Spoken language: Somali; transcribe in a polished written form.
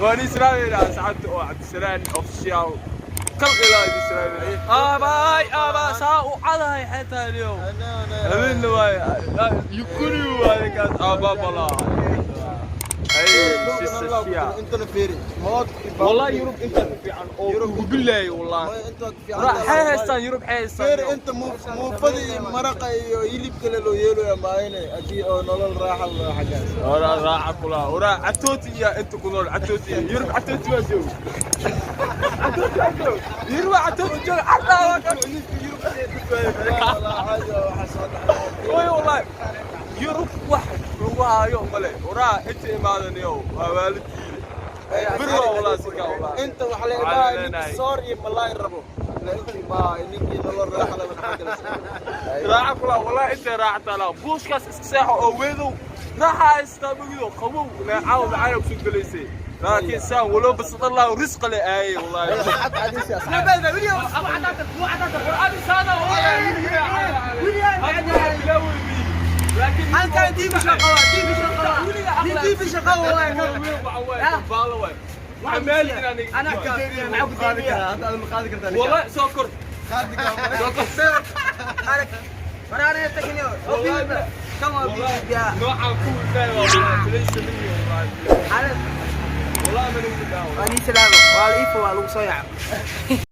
Waan islaamaynaa asxaabta oo Cabdisalaan Official, kal ilaa idin islaamayna. Aabaay, aabaa saa u cadahay xeetaa liyow habeenna waay yukuni waay kaas aabaa balaa ay shisha. Intana fiiri mood. والله Yurub inta ku fiican oo ugu bilaay والله. Inta ku fiican. Waxay haystaan Yurub, waxay haystaan. Fiiri inta muufada iyo maraqa iyo hilibka le loo yeelayo maayne haddii oo nolol raaxa loo xaggaas. Ora raaxa kula ora catooti iyo inta ku nool catooti Yurub, catooti waa joog, catooti waa joog Yurub, waa catooti joog caddaa waa kan. Way wallahi Yurub wax lagu hayo male. Oraa inta imaadaniyo waa waalidkiina bir waa wallahi si ka wallahi. Inta waxa la imaa ninkii soor iyo malaay rabo la inta imaa, ninkii nolol raaxa leh xaggaas. Raaxa kula wallahi inta raaxa taala buushkaas iska seexo oo weedow raaxa haystaa mugido qabow caawa macaan ku soo galaysay, laakiin saan walow basad Allah risqa le aayay wallahi. Qur'aan saana wallahi. Halkan TV shaqo waa, TV shaqo waa. TV shaqo waa. أنا والله soo kor, soo kor. أنا تكني كم والله نوعا كل والله ليس مني والله. على والله ما نقول. وأني سلامة waa la iifo, waa lagu soo yaacay.